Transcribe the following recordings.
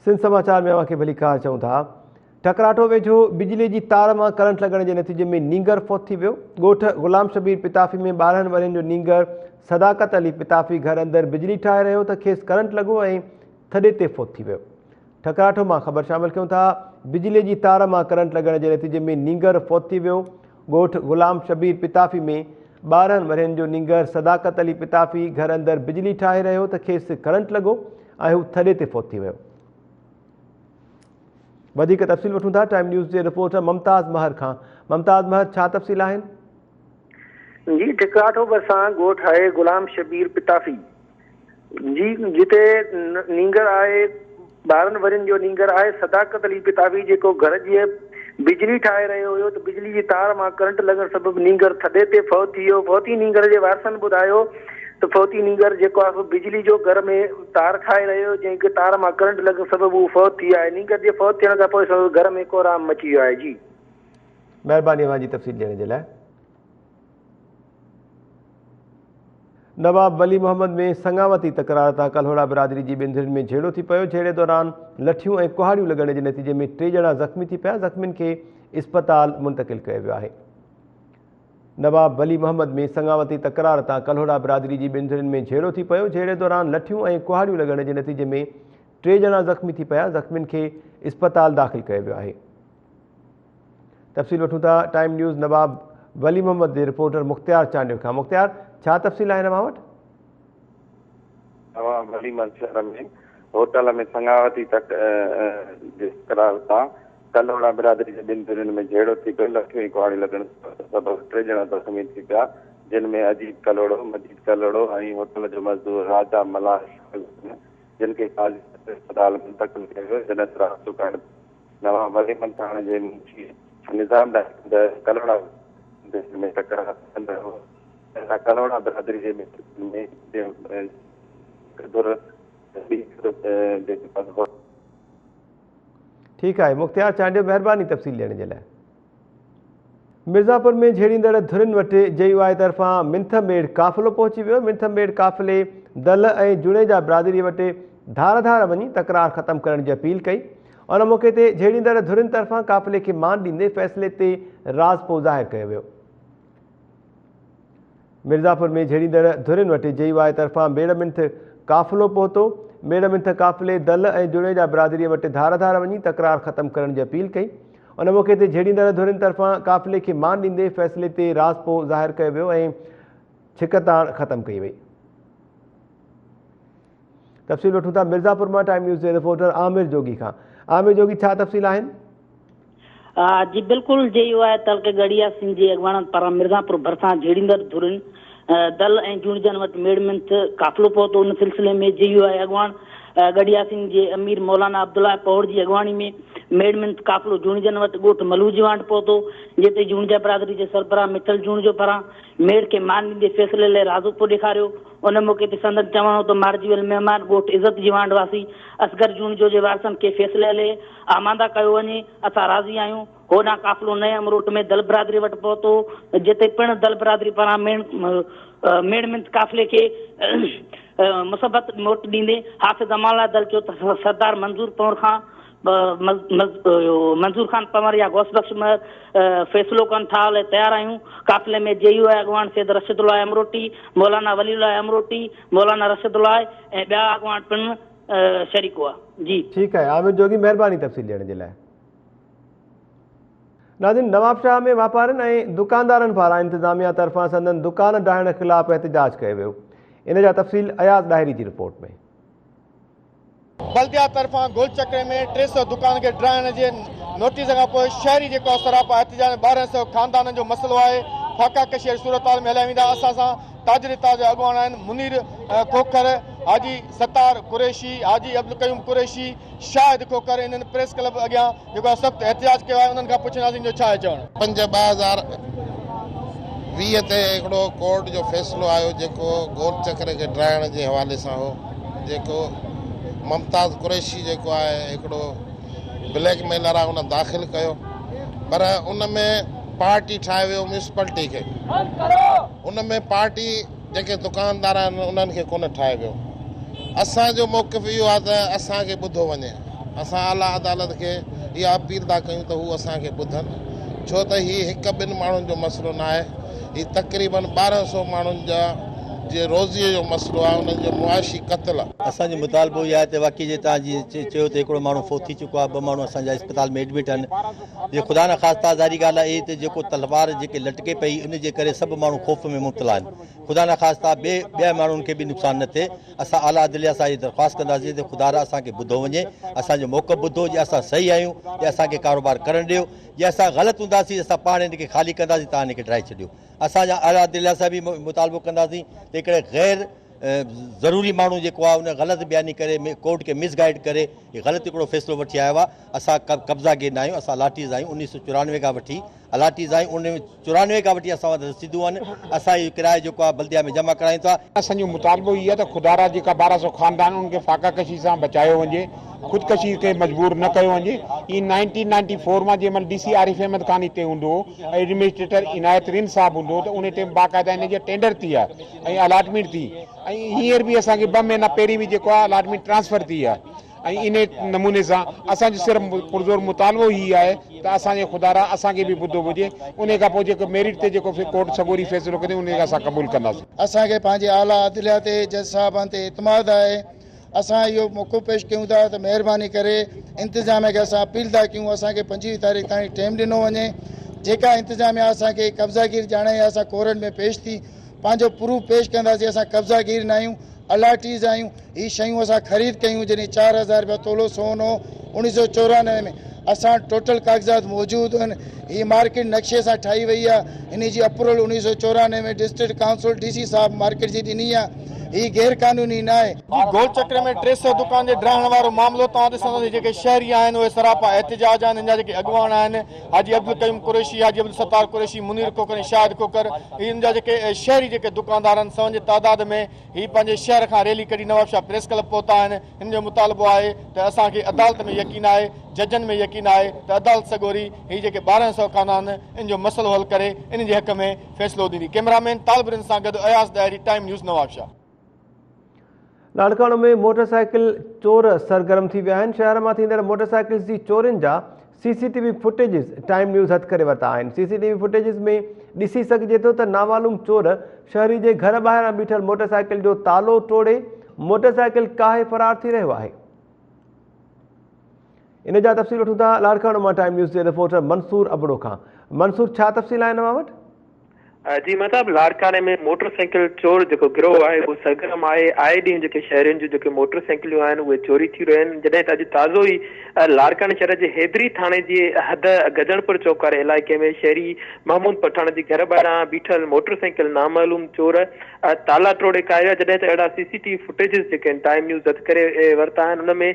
سنڌ سماچار ۾ اوهان کي ڀليڪار چئون ٿا. ٺڪراٺو ويجهو بجلي جي تار مان ڪرنٽ لڳڻ جي نتيجي ۾ نينگر فوت ٿي ويو. ڳوٺ غلام شبير پتافي ۾ 12 ورهين جو نينگر صداقت علي پتافي گهر اندر بجلي ٺاهي رهيو ته کيس ڪرنٽ لڳو ۽ ٿڏي تي فوت ٿي ويو. ٺڪراٺو مان خبر شامل ڪيون ٿا بجلي جي تار مان ڪرنٽ لڳڻ جي نتيجي ۾ نينگر فوت ٿي ويو. ڳوٺ غلام شبير پتافي ۾ 12 ورهين جو نينگر صداقت علي پتافي گهر اندر بجلي ٺاهي رهيو ته کيس ڪرنٽ لڳو ۽ هو ٿڏي تي فوت ٿي ويو. وڌيڪ تفصيل وٺون ٿا ٽائيم نيوز جي رپورٽر ممتاز مهر کان. ممتاز مهر ڇا تفصيل آهن؟ جي ٺڪراٺو ڀرسان ڳوٺ آهي غلام شبير پتافي جي جتي نينگر آهي 12 ورهين جو نينگر آهي صداقت علي پتافي جيڪو گهر جي بجلي ٺاهي رهيو هيو ته بجلي جي تار مان ڪرنٽ لڳڻ سبب نينگر ٿڏي تي فوت ٿي ويو فوتي نينگر جي وارثن ٻڌايو ته فوتي نينگر جيڪو آهي سو بجلي جو گهر ۾ تار ٺاهي رهيو هو جنهن کي تار مان ڪرنٽ لڳڻ سبب هو فوت ٿي ويو آهي نينگر جي فوت ٿيڻ کان پوء سندس گهر ۾ ڪهرام مچي ويو آهي جي. مهرباني اوهان جي تفصيل ڏيڻ جي لاء. نواب ولي محمد ۾ سڱاوتي تڪرار تان ڪلهوڙا برادري جي ٻن ڌرين ۾ جهيڙو ٿي پيو، جهيڙي دوران لٺيون ۽ ڪهاڙيون لڳڻ جي نتيجي ۾ ٽي ڄڻا زخمي ٿي پيا، زخمين کي اسپتال منتقل ڪيو ويو آهي. نواب ولي محمد ۾ سڱاوتي تڪرار تان ڪلهوڙا برادري جي ٻن ڌرين ۾ جهيڙو ٿي پيو، جهيڙي دوران لٺيون ۽ ڪهاڙيون لڳڻ جي نتيجي ۾ ٽي ڄڻا زخمي ٿي پيا، زخمين کي اسپتال داخل ڪيو ويو آهي. تفصيل وٺون ٿا ٽائيم نيوز نواب ولي محمد جي رپورٽر مختيار چانڊيو کان. مختيار ڇا تفصيل آهن اوهان وٽ؟ نواب ولي محمد شهر ۾ هوٽل ۾ سڱاوتي تڪ جي تڪرار تان ڪلهوڙا برادري جي ٻن ڌرين ۾ جهيڙو ٿي پيو، لٺيون ۽ ڪهاڙيون لڳڻ سبب ٽي ڄڻا زخمي ٿي پيا، جن ۾ عجيب ڪلهوڙو، مجيد ڪلهوڙو ۽ هوٽل جو مزدور راجا ملاح شامل آهن، جن کي قاضي اسپتال منتقل ڪيو ويو، جڏهن ته رابطو ڪرڻ تي نواب ولي محمد ٿاڻي جي منشي نظام ڏاهي ته ڪلهوڙا برادري ۾ تڪرار ٿيندڙ هو ۽ ڪلهوڙا برادري جي ۾ هڪ ڌر ٻي ڌر جي ٺيڪ آهي مختيار چانڊيو مهرباني تفصيل ڏيڻ جي لاء. ميرزاپور ۾ جهيڙيندڙ ڌرين وٽ جي يو آء طرفان منٿ ميڙ قافلو پهچي ويو، منٿ ميڙ قافلي دل ۽ جوڻيجا برادري وٽ ڌار ڌار وڃي تڪرار ختم ڪرڻ جي اپيل ڪئي، ان موقعي تي جهيڙيندڙ ڌرين طرفان قافلي کي مان ڏيندي فيصلي تي راضپو ظاهر ڪيو ويو. ميرزاپور ۾ جهيڙيندڙ ڌرين وٽ جي يو آء طرفان ميڙ منٿ قافلو پهتو، ميڙ منٿ قافلي دل ۽ جوڻيجا برادري وٽ ڌار ڌار وڃي تڪرار ختم ڪرڻ جي اپيل ڪئي، ان موقعي تي جهيڙيندڙ ڌرين طرفان قافلي کي مان ڏيندي فيصلي تي راضپو ظاهر ڪيو ويو ۽ ڇڪتاڻ ختم ڪئي وئي. تفصيل وٺون ٿا ميرزاپور مان ٽائيم نيوز جي رپورٽر عامر جوڳي کان. عامر جوڳي ڇا تفصيل آهن؟ جي بلڪل جي يو آء تعلقي ڳڙهي ياسين جي اڳواڻن پاران مرزاپور ڀرسان جهيڙيندڙ ڌرين دل ۽ جوڻيجن وٽ ميڙ منٿ قافلو پهتو ان سلسلي ۾ جي يو آء اڳواڻ ڳڙهي ياسين جي امير مولانا عبدالله پهوڙ جي اڳواڻي ۾ ميڙ منٿ قافلو جوڻيجن وٽ ڳوٺ ملو جي وانڍ پهتو جتي جوڻيجا برادري جي سربراهه مٺل جوڻيجو پاران ميڙ کي مان ڏيندي فيصلي لاء راضپو ڏيکاريو ان موقعي تي سندن چوڻ هو ته مارجي ويل مهمان ڳوٺ عزت جي وانڍ واسي اصغر جوڻيجو جي وارثن کي فيصلي لاء آماده ڪيو وڃي، اسان راضي آهيون. هوڏانهن قافلو نئين امروٽ ۾ دل برادري وٽ پهتو، جتي پڻ دل برادري پاران ميڙ منٿ قافلي کي مثبت موٽ ڏيندي حافظ امان الله دل چيو ته سردار منظور پنهور خان منظور خان پنهور يا غوث بخش مهر فيصلو ڪن ٺاهه لاء تيار آهيون. قافلي ۾ جي يو آء اڳواڻ سيد رشيد الله امروٽي، مولانا ولي الله امروٽي، مولانا رشيد الله ۽ ٻيا اڳواڻ پڻ شريڪ هئا. جي. ٺيڪ آهي عامر جوڳي مهرباني تفصيل ڏيڻ جي لاء. ناظرين نوابشاهه ۾ واپارين ۽ دڪاندارن پاران انتظاميا طرفان سندن دڪان ڊاهڻ خلاف احتجاج ڪيو ويو ان جا تفصيل اياز ڏاهري جي رپورٽ ۾. بلديا طرفان گول چڪري ۾ 300 دڪان کي ڊاهڻ جي نوٽيس کان پوء شهري جيڪو آهي سراپا احتجاج ۾ 1200 خاندانن جو مسئلو آهي فاقا ڪشي جي صورتحال ۾ هليا ويندا اسان سان تاجر اتحاد جا اڳواڻ آهن منير کوکر، حاجي ستار قريشي، حاجي عبدالقيوم قريشي، شاهد کوکر انهن پريس ڪلب اڳيان جيڪو آهي سخت احتجاج ڪيو آهي انهن کان پڇنداسين جو ڇا آهي چوڻ. 5 2020 تي هڪڙو ڪورٽ جو فيصلو آيو جيڪو گول چڪر کي ڊاهڻ جي حوالي سان هو جيڪو ممتاز قريشي جيڪو آهي هڪڙو بليڪ ميلر آهي ان داخل ڪيو پر ان ۾ پارٽي ٺاهي ويو ميونسپلٽي کي ان ۾ پارٽي جيڪي دڪاندار آهن انهن کي ڪونه ٺاهي ويو. اسان جو موقف اهو آهي ته اسان کي ٻڌو وڃي. اسان اعليٰ عدالت کي اها اپيل ٿا ڪيون ته هو اسان کي ٻڌن ڇو ته هي هڪ ٻن ماڻهن جو مسئلو ناهي هي تقريبن 1200 ماڻهن جا جي روزيء جو مسئلو آهي انهن جو معاشي قتل آهي. اسان جو مطالبو اهو آهي ته واقعي جي توهان جيئن چيو ته هڪڙو ماڻهو فوت ٿي چڪو آهي ٻه ماڻهو اسان جا اسپتال ۾ ايڊمٽ آهن جي خدا نخواسته ظاهري ڳالهه آهي ته جيڪو تلوار جيڪي لٽڪي پئي ان جي ڪري سڀ ماڻهو خوف ۾ مبتلا آهن خدا نخواسته ٻئي ٻين ماڻهن کي به نقصان نه ٿئي اسان اعليٰ عدليه سان اهي درخواست ڪنداسين ته خدارا اسان کي ٻڌو وڃي اسان جو موقف ٻڌو جي اسان صحيح آهيون ته اسان کي ڪاروبار ڪرڻ ڏيو جي اسان غلط هونداسين اسان پاڻ هن کي خالي ڪنداسين توهان هن کي ڊاهي ڇڏيو اسان جا اعليٰ عدليه سان به مطالبو ڪنداسين ته هڪڙي غير ضروري ماڻهو جيڪو آهي ان غلط بياني ڪري ڪورٽ کي مس گائيڊ ڪري هي غلط هڪڙو فيصلو وٺي آيو آهي اسان قبضا گير نه آهيون اسان لاٽيز آهيون 1994 کان وٺي الاٽيز آهيون 1994 کان وٺي اسان وٽ رسيدون آهن اسان اهو ڪرايو جيڪو آهي بلديا ۾ جمع ڪرايون ٿا. اسان جو مطالبو هي آهي ته خدارا جيڪا 1200 خاندان آهن انهن کي فاقه ڪشي سان بچايو وڃي خودڪشي کي مجبور نه ڪيو وڃي. هي نائنٽين نائنٽي فور مان جنهن مهل ڊي سي عارف احمد خان هتي هوندو هو ۽ ايڊمنسٽريٽر عنايت رند صاحب هوندو هو ته انهي ٽيم باقاعده هن جي ٽينڊر ٿي آهي ۽ الاٽمينٽ ٿي ۽ هينئر به اسان کي ٻه مهينا پهرين به جيڪو آهي الاٽمينٽ ٽرانسفر ٿي آهي ۽ انهي نموني سان اسان جو صرف پرزور مطالبو هي آهي ته اسان جي خدارا اسان کي به ٻڌو وڃي انهي کان پوء جيڪو ميرٽ تي جيڪو ڪورٽ سڳوري فيصلو ڪندي انهي کي اسان قبول ڪنداسين. اسان کي پنهنجي اعليٰ عدليه تي جج صاحبان تي اعتماد آهي اسان اهو موقعو پيش ڪيون ٿا ته مهرباني ڪري انتظاميه کي اسان اپيل ٿا ڪيون اسان کي 25 تاريخ تائين ٽيم ڏنو وڃي جيڪا انتظاميه اسان کي قبضا گير ڄاڻائي اسان ڪورٽ ۾ پيش ٿي پنهنجو پروف پيش ڪنداسين اسان قبضا گير نه آهيون الاٽيز آهيون هي شيون اسان خريد ڪيون جڏهن 4000 رپيا تولو سون هو 1994 ۾ اسان وٽ ٽوٽل ڪاغذات موجود آهن هي مارڪيٽ نقشي سان ٺاهي وئي آهي هن جي approval 1994 ۾ district council D C صاحب مارڪيٽ جي ڏني آهي هي غير قانوني نه آهي. جي گول چڪر ۾ 300 دڪان جي ڊاهڻ وارو معاملو توهان ڏسندا ته جيڪي شهري آهن اهي سراپا احتجاج آهن ان جا جيڪي اڳواڻ آهن حاجي عبدالقيوم قريشي، حاجي عبدالستار قريشي، منير کوکر ۽ شاهد کوکر هي ان جا جيڪي شهري جيڪي دڪاندار آهن سون جي تعداد ۾ هي پنهنجي شهر کان ريلي ڪڍي نوابشاهه پريس ڪلب پهتا آهن هن جو مطالبو آهي ته اسان کي عدالت ۾ يقين آهي ججن ۾ يقين آهي ته عدالت سڳوري هي جيڪي 1200 خانا آهن ان جو مسئلو حل ڪري انهن جي حق ۾ فيصلو ڏيندي ڪئميرا مين طالب رند سان گڏ Ayaz Dahri time news Nawabshah. Larkana ۾ motor cycle چور سرگرم ٿي ويا آهن، شهر مان ٿيندڙ موٽر سائيڪلز جي چورين جا C C T V footages time news هٿ ڪري ورتا آهن، سي سي ٽي وي فوٽيجز ۾ ڏسي سگهجي ٿو ته نامعلوم چور شهري جي گهر ٻاهران بيٺل موٽر سائيڪل جو تالو ٽوڙي موٽر سائيڪل ڪاهي فرار ٿي رهيو آهي. ان جا تفصيل وٺون ٿا لاڙڪاڻو مان ٽائيم نيوز جي رپورٽر منصور ابڙو کان. منصور ڇا تفصيل آهن اوهان وٽ؟ جي مهتاب، لاڙڪاڻي ۾ موٽر سائيڪل چور جيڪو گروهه آهي اهو سرگرم آهي، آئي ڏينهن جيڪي شهرين جون جيڪي موٽر سائيڪليون آهن اهي چوري ٿي رهيون آهن، جڏهن ته اڄ تازو ئي لاڙڪاڻي شهر جي حيدري ٿاڻي جي حد گجڻپور چوڪ واري علائقي ۾ شهري محمود پٺاڻ جي گهر ٻاهران بيٺل موٽر سائيڪل نامعلوم چور تالا ٽوڙي ڪاهي ويا، جڏهن ته اهڙا سي سي ٽي وي فوٽيجز جيڪي آهن ٽائيم نيوز هٿ ڪري ورتا آهن ان ۾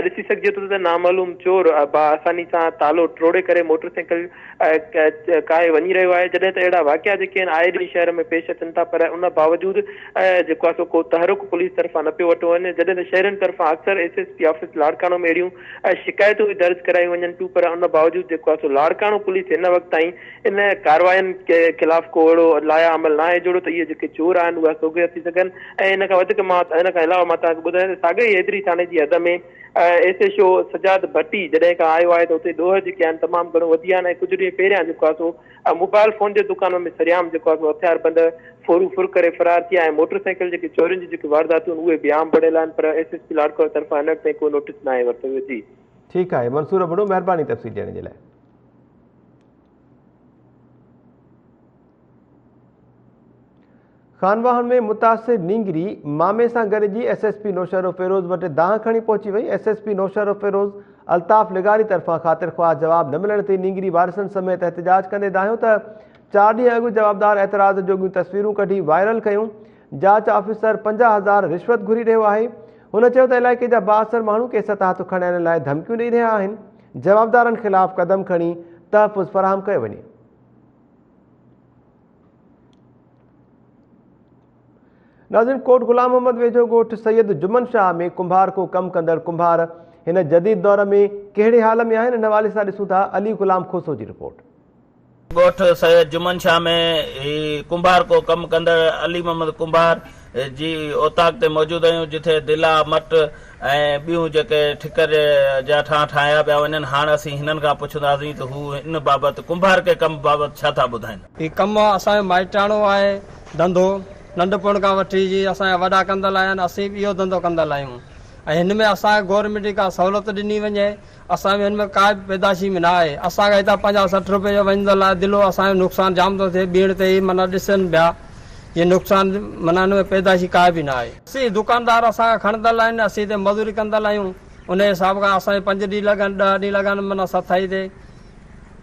ڏسي سگهجي ٿو ته نامعلوم چور باآساني سان تالو ٽوڙي ڪري موٽر سائيڪل ڪاهي وڃي رهيو آهي جڏهن ته اهڙا واقعا جيڪي آهن آئي ڏينهن شهر ۾ پيش اچن ٿا پر ان باوجود جيڪو آهي سو ڪو تحرڪ پوليس طرفان نه پيو وٺو وڃي جڏهن ته شهرين طرفان اڪثر S S P office Larkana ۾ اهڙيون شڪايتون به درج ڪرايون وڃن پيون پر ان باوجود جيڪو آهي سو لاڙڪاڻو پوليس هن وقت تائين ان ڪارواين خلاف ڪو اهڙو لائحه عمل ناهي جوڙيو ته اهي جيڪي چور آهن اها سوگها ٿي سگهن ۽ ان کان وڌيڪ مان ان کان علاوه مان توهان کي ٻڌايان ته ساڳئي ئي حيدري ٿاڻي جي حد ۾ ايس ايڇ او سجاد ڀٽي جڏهن کان آيو آهي ته اتي ڏوهه جيڪي آهن تمام گهڻو وڌي ويا آهن ۽ ڪجهه ڏينهن پهريان جيڪو آهي سو موبائل فون جي دڪان ۾ سرعام جيڪو آهي سو هٿياربند ڦورو ڦر ڪري فرار ٿي ويا ۽ موٽر سائيڪل جيڪي چورين جون جيڪي وارداتون آهن اهي به عام بڻيل آهن پر ايس ايس پي لاڙڪاڻي طرفان هن وقت تائين ڪو نوٽيس ناهي ورتو ويو جي. ٺيڪ آهي منصور ابڙو مهرباني تفصيل ڏيڻ جي لاء. خانواهڻ ۾ متاثر نينگري مامي سان گڏجي ايس ايس پي نوشهروفيروز وٽ دانهن کڻي پهچي وئي، S S P Naushahro Feroze Altaf لغاري طرفان خاطر خواهه جواب نه ملڻ تي نينگري وارثن سميت احتجاج ڪندي دانهيو ته چار ڏينهن اڳ جوابدار اعتراض جوڳيون تصويرون ڪڍي وائرل ڪيون، جاچ آفيسر 50 هزار رشوت گهري رهيو آهي، هن چيو ته علائقي جا بااثر ماڻهو ڪيس تان هٿ کڻائڻ لاء ڌمڪيون ڏئي رهيا آهن، جوابدارن خلاف قدم کڻي تحفظ فراهم ڪيو وڃي. ناظرين ڪوٽ غلام محمد ويجهو ڳوٺ سيد جمن شاهه ۾ ڪنڀار ڪو ڪم ڪندڙ ڪنڀار هن جديد دور ۾ ڪهڙي حال ۾ آهن ان حوالي سان ڏسون ٿا علي غلام کوسو جي رپورٽ. ڳوٺ سيد جمن شاهه ۾ هي ڪنڀار ڪو ڪم ڪندڙ علي محمد ڪنڀار جي اوطاق تي موجود آهيون جٿي دلا، مٽ ۽ ٻيون جيڪي ٺڪر جا ٺانء ٺاهيا پيا وڃن، هاڻ اسين هنن کان پڇنداسين ته هو ان بابت ڪنڀارڪي ڪم بابت ڇا ٿا ٻڌائين. هي ڪم اسان جو مائٽاڻو آهي ڌنڌو، ننڍپڻ کان وٺي جي اسان جا وڏا ڪندل آيا آهن، اسين به اهو ڌنڌو ڪندل آهيون ۽ هن ۾ اسان کي گورنمينٽ جي ڪا سهولت ڏني وڃي، اسان به هن ۾ ڪا به پيدائشي ۾ نه آهي، اسان کي هتان 50 60 روپيه جو وڃندل آهي دلو، اسان جو نقصان جام ٿو ٿئي، ٻيڻ تي ئي معنيٰ ڏسن پيا جي نقصان معنيٰ هن ۾ پيدائشي ڪا به نه آهي. اسين دڪاندار اسان کان کڻندل آهن، اسين هتي مزوري ڪندل آهيون، انهي حساب کان اسان کي پنج ڏينهن لڳن، 10 ڏينهن لڳن معنيٰ سٿائي تي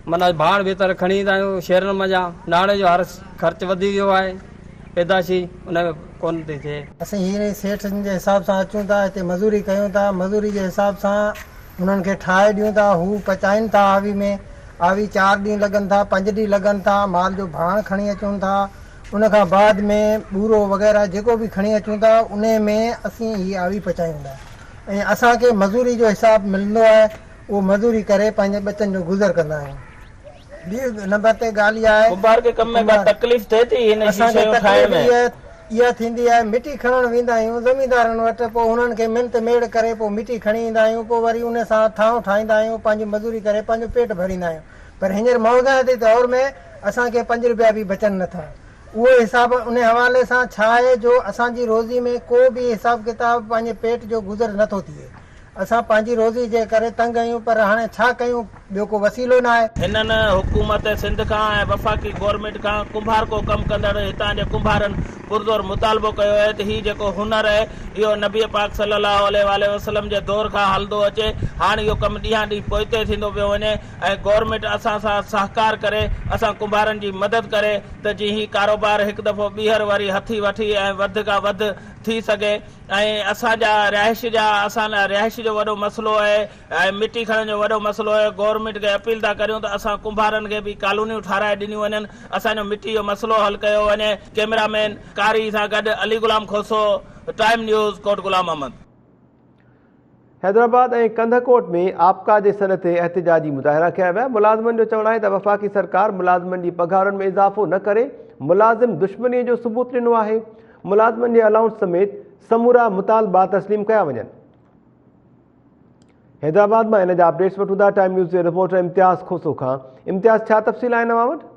معنيٰ ڀاڻ ڀتر کڻي ايندا آهيون شهرن منجهان، ناڻي جو هر خرچ وڌي ويو آهي، پيدائشي ان ۾ ڪونه ٿي ٿئي. اسين هينئر سيٺن جي حساب سان اچون ٿا، هتي مزوري ڪيون ٿا، مزوري جي حساب سان انهن کي ٺاهي ڏيون ٿا، هو پچائين ٿا آوي ۾، آوي چار ڏينهن لڳن ٿا، پنج ڏينهن لڳن ٿا، مال جو ڀاڻ کڻي اچون ٿا، ان کان بعد ۾ ٻورو وغيره جيڪو به کڻي اچون ٿا، انهي ۾ اسين هي آوي پچايون ٿا ۽ اسان کي مزوري جو حساب ملندو آهي، اهو مزوري ڪري پنهنجي ٻچن جو گذر ڪندا آهيون. ٻي نمبر تي ڳالهه اها آهي ڪنڀار کي ڪم ۾ ڪا تڪليف ٿئي ٿي هن اسان کي شيشيون ٺاهڻ تڪليف ۾؟ اها ٿيندي آهي مٽي کڻڻ ويندا آهيون زميندارن وٽ پوء انهن کي منت ميڙ ڪري پوء مٽي کڻي ايندا آهيون پوء وري ان سان ٿانو ٺاهيندا آهيون پنهنجي مزوري ڪري پنهنجو پيٽ ڀريندا آهيون پر هينئر مهانگائي جي دور ۾ اسان کي پنج روپيا به بچن نٿا اهو حساب ان حوالي سان ڇا آهي جو اسان جي روزي ۾ ڪو به حساب ڪتاب پنهنجي پيٽ جو گذر نٿو ٿئي اسان پنهنجي روزي جي ڪري تنگ آهيون پر هاڻي ڇا ڪيون ٻيو ڪو وسيلو ناهي. هنن حڪومت سنڌ کان ۽ وفاقي گورنمينٽ کان ڪنڀارڪو ڪم ڪندڙ هتان جي ڪنڀارن پرزور مطالبو ڪيو آهي ته هي جيڪو هنر آهي اهو نبي پاڪ صلي الله عليه واٰله وسلم جي دور کان هلندو اچي هاڻ اهو ڪم ڏينهان ڏينهن پوئتي ٿيندو پيو وڃي ۽ گورنمينٽ اسان سان سهڪار ڪري اسان ڪنڀارن جي مدد ڪري ته جيئن هي ڪاروبار هڪ دفعو ٻيهر وري هٿي وٺي ۽ وڌ کان وڌ ٿي سگهي. ۽ اسان جا رهائش جا اسان لاء رهائش جو وڏو مسئلو آهي ۽ مٽي کڻڻ جو وڏو مسئلو آهي گورنمينٽ کي اپيل ٿا ڪريون ته اسان ڪنڀارن کي به ڪالونيون ٺاهرائي ڏنيون وڃن اسان جو مٽي جو مسئلو حل ڪيو وڃي ڪئميرا مين قاري سان گڏ علي غلام کوسو ٽائيم نيوز ڪوٽ غلام محمد. حيدرآباد ۽ ڪنڌڪوٽ ۾ آپڪا جي سڏ تي احتجاجي مظاهرا ڪيا ويا، ملازمن جو چوڻ آهي ته وفاقي سرڪار ملازمن جي پگهارن ۾ اضافو نه ڪري ملازم دشمني جو ثبوت ڏنو آهي، ملازمن جي الائونس سميت سمورا مطالبا تسليم ڪيا وڃن. حيدرآباد مان ان جا اپڊيٽس وٺون ٿا ٽائيم نيوز جي رپورٽر امتياز کوسو کان، امتياز ڇا تفصيل آهن اوهان وٽ؟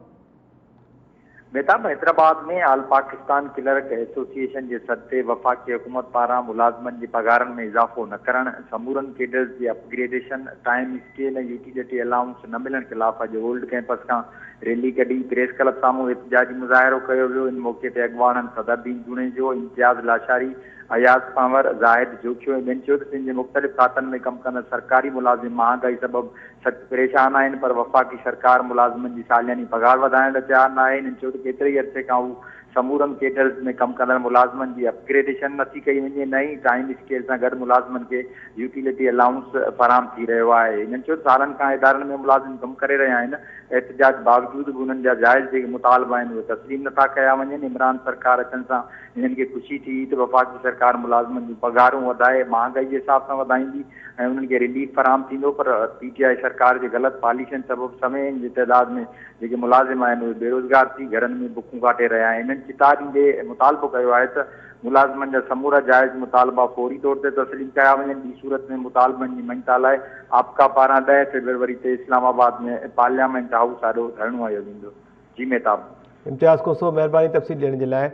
Mehtab Hyderabad ۾ all Pakistan clerk association جي سڏ تي وفاقي حڪومت پاران ملازمن جي پگهارن ۾ اضافو نه ڪرڻ، سمورن ڪيڊرز جي upgradation, time scale ۽ utility allowance نه ملڻ خلاف اڄ اولڊ ڪئمپس کان ريلي ڪڍي پريس ڪلب سامهون احتجاجي مظاهرو ڪيو ويو، ان موقعي تي اڳواڻن صدر الدين جوڻيجو، امتياز لاشاري، اياز پنهور، زاهد جوکيو ۽ ٻين چيو ته سنڌ جي مختلف کاتن ۾ ڪم ڪندڙ سرڪاري ملازم مهانگائي سبب سخت پريشان آهن پر وفاقي سرڪار ملازمن جي سالياني پگهار وڌائڻ لاء تيار ناهي. هنن چيو ته ڪيتري ئي عرصي کان هو سمورن ڪيڊرز ۾ ڪم ڪندڙ ملازمن جي اپ گريڊيشن نٿي ڪئي وڃي نه ئي ٽائيم اسڪيل سان گڏ ملازمن کي يوٽيلٽي الائونس فراهم ٿي رهيو آهي. هنن چيو ته سالن کان ادارن ۾ ملازم ڪم ڪري رهيا آهن احتجاج باوجود به انهن جا جائز جيڪي مطالبا آهن اهي تسليم نٿا ڪيا وڃن. عمران سرڪار اچڻ سان هنن کي خوشي ٿي هئي ته وفاقي سرڪار ملازمن جون پگهارون وڌائي مهانگائي جي حساب سان وڌائيندي ۽ انهن کي رليف فراهم ٿيندو پر پي ٽي آء سرڪار جي غلط پاليسين سبب سوين جي تعداد ۾ جيڪي ملازم آهن اهي بيروزگار ٿي گهرن ۾ بکون ڪاٽي رهيا آهن. هنن چتاء ڏيندي مطالبو ڪيو آهي ته ملازمن جا سمورا جائز مطالبا فوري طور تي تسليم ڪيا وڃن ٻي صورت ۾ مطالبن جي مڃتا لاء آپڪا پاران 10 فيبروري تي اسلام آباد ۾ پارليامينٽ هائوس آڏو ڌرڻو هنيو ويندو. جي مهتاب. امتياز کوسو مهرباني تفصيل ڏيڻ جي لاء.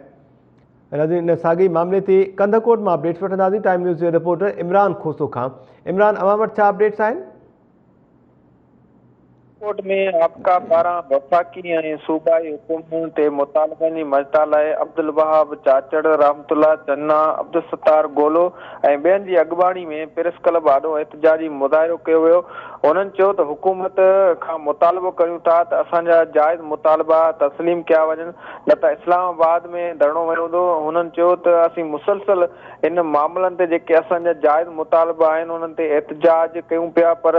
ناظرين ان ساڳئي معاملي تي ڪنڌڪوٽ مان اپڊيٽس وٺنداسين ٽائيم نيوز جي رپورٽر عمران کوسو کان. عمران اوهان وٽ ڇا اپڊيٽس آهن؟ ڪوٽ ۾ آپڪا پاران وفاقي ۽ صوبائي حڪومتن تي مطالبن جي مڃتا لاء عبدالوهاب چاچڙ، رحمت الله چنا، عبدالستار گولو ۽ ٻين جي اڳواڻي ۾ پريس ڪلب آڏو احتجاجي مظاهرو ڪيو ويو. هنن چيو ته حڪومت کان مطالبو ڪريون ٿا ته اسان جا جائز مطالبا تسليم ڪيا وڃن نه ته اسلام آباد ۾ ڌرڻو هنيو ويندو. هنن چيو ته اسين مسلسل ان معاملن تي جيڪي اسان جا جائز مطالبا آهن انهن تي احتجاج ڪيون پيا پر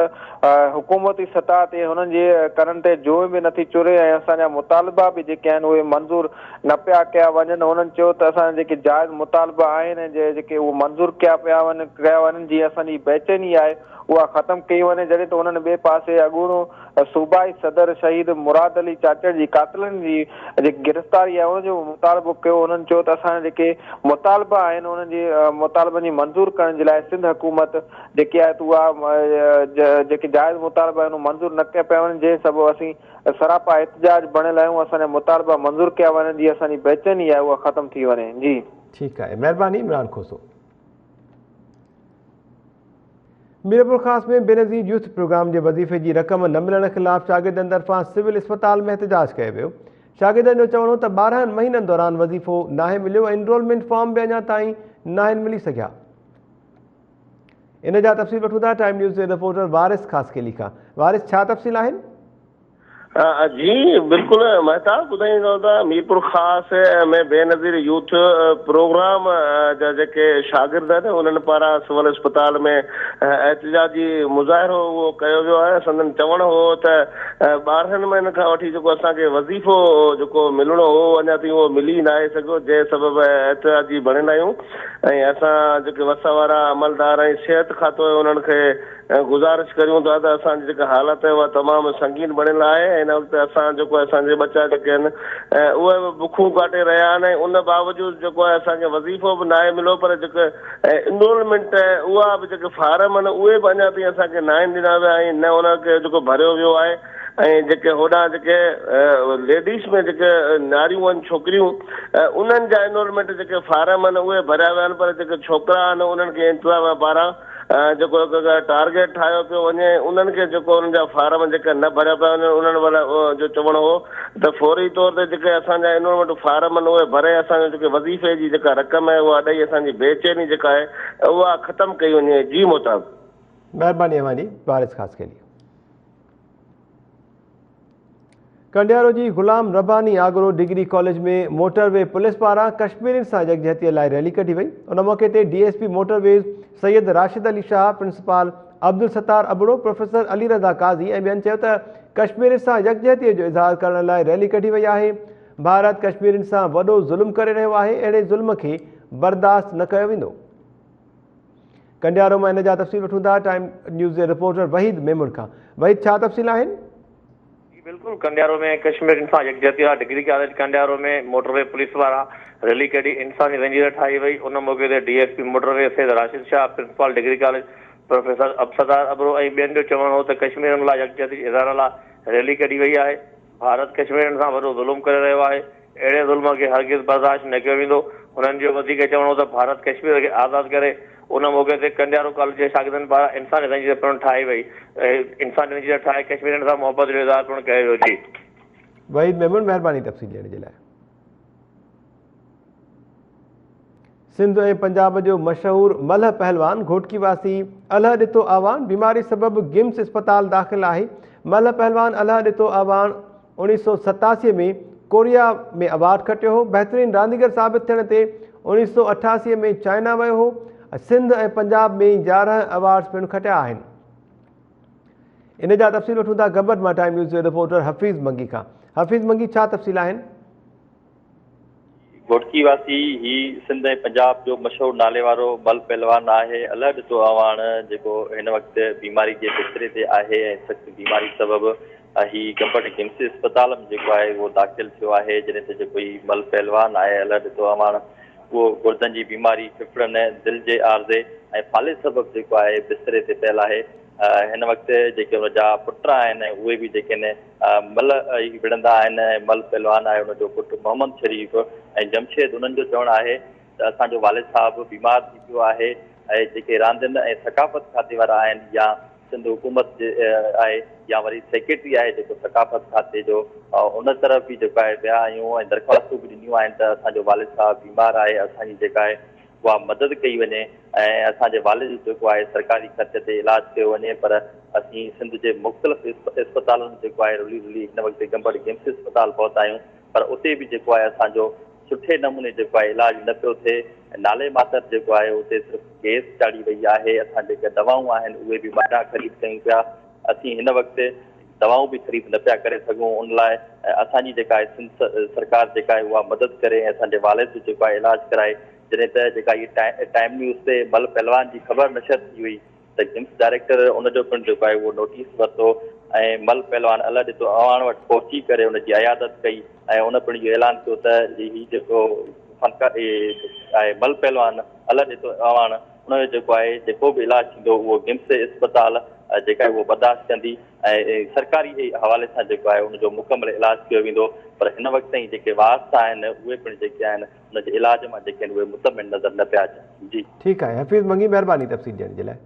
حڪومتي سطح تي هنن جي ڪنن تي جونء به نٿي چري ۽ اسان جا مطالبا به جيڪي آهن اهي منظور نه پيا ڪيا وڃن. هنن چيو ته اسان جا جيڪي جائز مطالبا آهن ۽ جيڪي اهي منظور ڪيا پيا وڃن ڪيا وڃن جيئن اسان جي بيچيني آهي. اها ختم ڪئي وڃي جڏهن ته انهن ٻئي پاسي اڳوڻو صوبائي صدر شهيد مراد علي چاچڙ جي قاتلن جي جيڪي گرفتاري آهي ان جو به مطالبو ڪيو انهن چيو ته اسان جا جيڪي مطالبا آهن انهن جي مطالبن جي منظور ڪرڻ جي لاء سنڌ حڪومت جيڪي آهي ته اها جيڪي جائز مطالبا آهن اهي منظور نه ڪيا پيا وڃن جنهن سبب اسين سراپا احتجاج بڻيل آهيون اسان جا مطالبا منظور ڪيا وڃن جيئن اسان جي بيچيني آهي اها ختم ٿي وڃي جي. ٺيڪ آهي مهرباني عمران کوسو. ميرپورخاص ۾ بينظير يوٿ پروگرام جي وظيفي جي رقم نه ملڻ خلاف شاگردن طرفان سول اسپتال ۾ احتجاج ڪيو ويو. شاگردن جو چوڻ هو ته 12 مهينن دوران وظيفو ناهي مليو ۽ انرولمينٽ فارم به اڃا تائين ناهن ملي سگهيا. ان جا تفصيل وٺون ٿا ٽائيم نيوز جي رپورٽر وارث خاصخيلي کان. وارث ڇا تفصيل آهن؟ جي بلڪل مهتاب ٻڌائيندو ته ميرپورخاص ۾ بينظير يوٿ پروگرام جا جيڪي شاگرد آهن انهن پاران سول اسپتال ۾ احتجاجي مظاهرو اهو ڪيو ويو آهي سندن چوڻ هو ته 12 مهينن کان وٺي جيڪو اسان کي وظيفو جيڪو ملڻو هو اڃا تائين اهو ملي ناهي سگهيو جنهن سبب احتجاجي بڻيل آهيون ۽ اسان جيڪي وس وارا عملدار ۽ صحت کاتو آهي انهن کي گذارش ڪريون ٿا ته اسان جي جيڪا حالت آهي اها تمام سنگين بڻيل آهي ۽ هن وقت اسان جيڪو اسان جي ٻچا جيڪي آهن اهي به بکون ڪاٽي رهيا آهن ۽ ان باوجود جيڪو آهي اسان کي وظيفو به ناهي مليو پر جيڪي انرولمينٽ اها به جيڪي فارم آهن اهي به اڃا تائين اسان کي ناهن ڏنا ويا ۽ نه ان کي جيڪو ڀريو ويو آهي ۽ جيڪي هوڏانهن جيڪي ليڊيز ۾ جيڪي ناريون آهن ڇوڪريون انهن جا انرولمينٽ جيڪي فارم آهن اهي ڀريا ويا آهن پر جيڪي ڇوڪرا آهن انهن کي انتظاميا پاران جيڪو هڪ ٽارگيٽ ٺاهيو پيو وڃي انهن کي جيڪو انهن جا فارم جيڪي نه ڀريا پيا وڃن انهن ولا جو چوڻ هو ته فوري طور تي جيڪي اسان جا انرولمينٽ فارم آهن اهي ڀري اسان جو جيڪي وظيفي جي جيڪا رقم آهي اها ڏئي اسان جي بي چيني جيڪا آهي اها ختم ڪئي وڃي جي محترم. مهرباني اوهان جي وارث خاصخيلي. ڪنڊيارو جي Ghulam Rabbani Agro degree college ۾ motorway police پاران ڪشميرين سان يڪجهتي لاء ريلي ڪڍي وئي. ان موقعي تي D S P motorways Syed Rashid Ali Shah, principal Abdul Sattar Abro, professor Ali Raza Qazi ۽ ٻين چيو ته ڪشميرين سان يڪجهتي جو اظهار ڪرڻ لاء ريلي ڪڍي وئي آهي. ڀارت ڪشميرين سان وڏو ظلم ڪري رهيو آهي، اهڙي ظلم کي برداشت نه ڪيو ويندو. ڪنڊيارو مان ان جا تفصيل وٺون ٿا ٽائيم نيوز جي رپورٽر وحيد ميمڻ کان. وحيد ڇا تفصيل آهن؟ جي بلڪل ڪنڊيارو ۾ ڪشميرين سان يڪجهتي لاء degree college Kandiaro ۾ motorway police وارا ريلي ڪڍي انساني زنجير ٺاهي وئي ان موقعي تي D S P motorway Syed Rashid Shah, principal degree college professor Abdul Sattar Abro ۽ ٻين جو چوڻ هو ته ڪشميرين لاء يڪجهتي جي اظهار لاء ريلي ڪڍي وئي آهي. ڀارت ڪشميرين سان وڏو ظلم ڪري رهيو آهي، اهڙي ظلم کي هرگز برداشت نه ڪيو ويندو. هنن جو وڌيڪ چوڻ هو ته ڀارت ڪشمير کي آزاد ڪري. ان موقعي تي ڪنڊيارو ڪاليج جي شاگردن پاران انساني زنجير پڻ ٺاهي وئي. انساني زنجير ٺاهي ڪشميرين سان محبت جو اظهار پڻ ڪيو ويو. جي. وحيد ميمڻ مهرباني تفصيل ڏيڻ جي لاء. سنڌ ۽ پنجاب جو مشهور ملهه پهلوان گهوٽڪي واسي الهه ڏتو اعواڻ بيماري سبب گمس اسپتال داخل آهي. ملهه پهلوان الهه ڏتو اعواڻ 1987 ۾ ڪوريا ۾ ايوارڊ کٽيو هو. بهترين رانديگر ثابت ٿيڻ تي 1988 ۾ چائنا ويو هو. سنڌ ۽ پنجاب ۾ 11 ايوارڊز پڻ کٽيا آهن. ان جا تفصيل وٺون ٿا گمبٽ مان ٽائيم نيوز جي رپورٽر حفيظ منگي کان. حفيظ منگي ڇا تفصيل آهن؟ گهوٽڪي واسي هي سنڌ ۽ پنجاب جو مشهور ناليوارو مل پهلوان آهي. الهه ڏتو اعواڻ جيڪو هن وقت بيماري جي بستري تي آهي ۽ سخت بيماري سبب هي گمبٽ گمس اسپتال ۾ جيڪو آهي اهو داخل ٿيو آهي جڏهن ته جيڪو هي مل پهلوان آهي الهه ڏتو اعواڻ اهو گردن جي بيماري ڦڦڙن دل جي عارضي ۽ فالج سبب جيڪو آهي بستري تي پيل آهي هن وقت جيڪي ان جا پٽ آهن اهي به جيڪي آهن مل ئي وڙهندا آهن ۽ مل پهلوان آهي ان جو پٽ محمد شريف ۽ جمشيد انهن جو چوڻ آهي ته اسان جو والد صاحب بيمار ٿي پيو آهي ۽ جيڪي راندين ۽ ثقافت کاتي وارا آهن يا سنڌ حڪومت جي آهي يا وري سيڪريٽري آهي جيڪو ثقافت کاتي جو ان طرف به جيڪو آهي ويا آهيون ۽ درخواستون به ڏنيون آهن ته اسان جو والد صاحب بيمار آهي اسان جي جيڪا آهي اها مدد ڪئي وڃي ۽ اسان جي والد جو جيڪو آهي سرڪاري خرچ تي علاج ڪيو وڃي پر اسين سنڌ جي مختلف اسپتالن ۾ جيڪو آهي رلي رلي هن وقت گمبٽ گمس اسپتال پهتا آهيون پر اتي به جيڪو آهي اسان جو سٺي نموني جيڪو آهي علاج نه پيو ٿئي نالي ماتر جيڪو آهي اتي صرف گيس چاڙهي وئي آهي اسان جيڪي دوائون آهن اهي به ٻاهران خريد ڪيون پيا اسين هن وقت دوائون به خريد نه پيا ڪري سگهون ان لاء اسان جي جيڪا آهي سنڌ سرڪار جيڪا آهي اها مدد ڪري ۽ اسان جي والد جو جيڪو آهي علاج ڪرائي جڏهن ته جيڪا هي ٽائيم نيوز تي مل پهلوان جي خبر نشر ٿي هئي ته گمس ڊائريڪٽر ان جو پڻ جيڪو آهي اهو نوٽيس ورتو ۽ مل پهلوان الله ڏتو اعواڻ وٽ پهچي ڪري ان جي عيادت ڪئي ۽ ان پڻ اهو اعلان ڪيو ته هي جيڪو فنڪار آهي مل پهلوان الله ڏتو اعواڻ ان جو جيڪو آهي جيڪو به علاج ٿيندو اهو گمس اسپتال جيڪا آهي اهو برداشت ڪندي ۽ سرڪاري حوالي سان جيڪو آهي ان جو مڪمل علاج ڪيو ويندو پر هن وقت تائين جيڪي وارث آهن اهي پڻ جيڪي آهن ان جي علاج مان جيڪي آهن اهي مطمئن نظر نه پيا اچن. جي. ٺيڪ آهي حفيظ منگي مهرباني تفصيل ڏيڻ جي لاء.